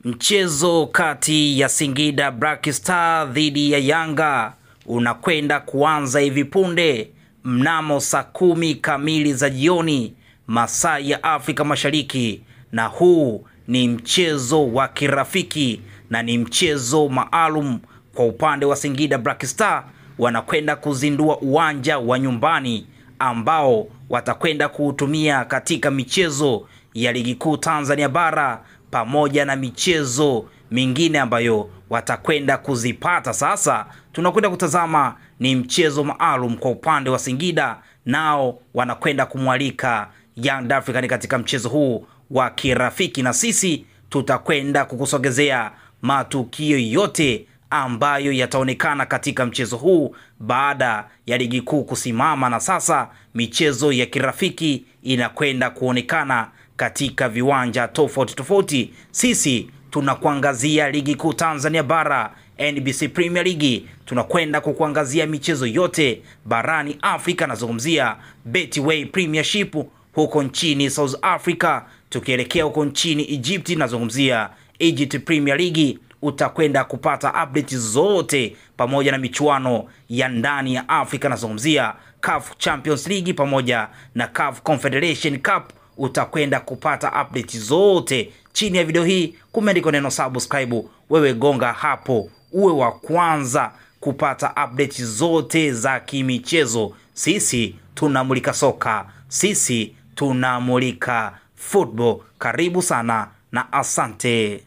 Mchezo kati ya Singida Black Star dhidi ya Yanga unakwenda kuanza hivi punde mnamo saa 10 kamili za jioni masaa ya Afrika Mashariki, na huu ni mchezo wa kirafiki na ni mchezo maalum kwa upande wa Singida Black Star. Wanakwenda kuzindua uwanja wa nyumbani ambao watakwenda kuutumia katika michezo ya Ligi Kuu Tanzania Bara pamoja na michezo mingine ambayo watakwenda kuzipata. Sasa tunakwenda kutazama ni mchezo maalum kwa upande wa Singida, nao wanakwenda kumwalika Young African katika mchezo huu wa kirafiki, na sisi tutakwenda kukusogezea matukio yote ambayo yataonekana katika mchezo huu baada ya ligi kuu kusimama, na sasa michezo ya kirafiki inakwenda kuonekana katika viwanja tofauti tofauti. Sisi tunakuangazia Ligi Kuu Tanzania Bara, NBC Premier League, tunakwenda kukuangazia michezo yote barani Afrika. Nazungumzia Betway Premiership huko nchini South Africa, tukielekea huko nchini Egypt, nazungumzia Egypt Premier League. Utakwenda kupata update zote pamoja na michuano ya ndani ya Afrika, nazungumzia CAF Champions League pamoja na CAF Confederation Cup. Utakwenda kupata update zote. Chini ya video hii kumeandikwa neno subscribe, wewe gonga hapo uwe wa kwanza kupata update zote za kimichezo. Sisi tunamulika soka, sisi tunamulika football. Karibu sana na asante.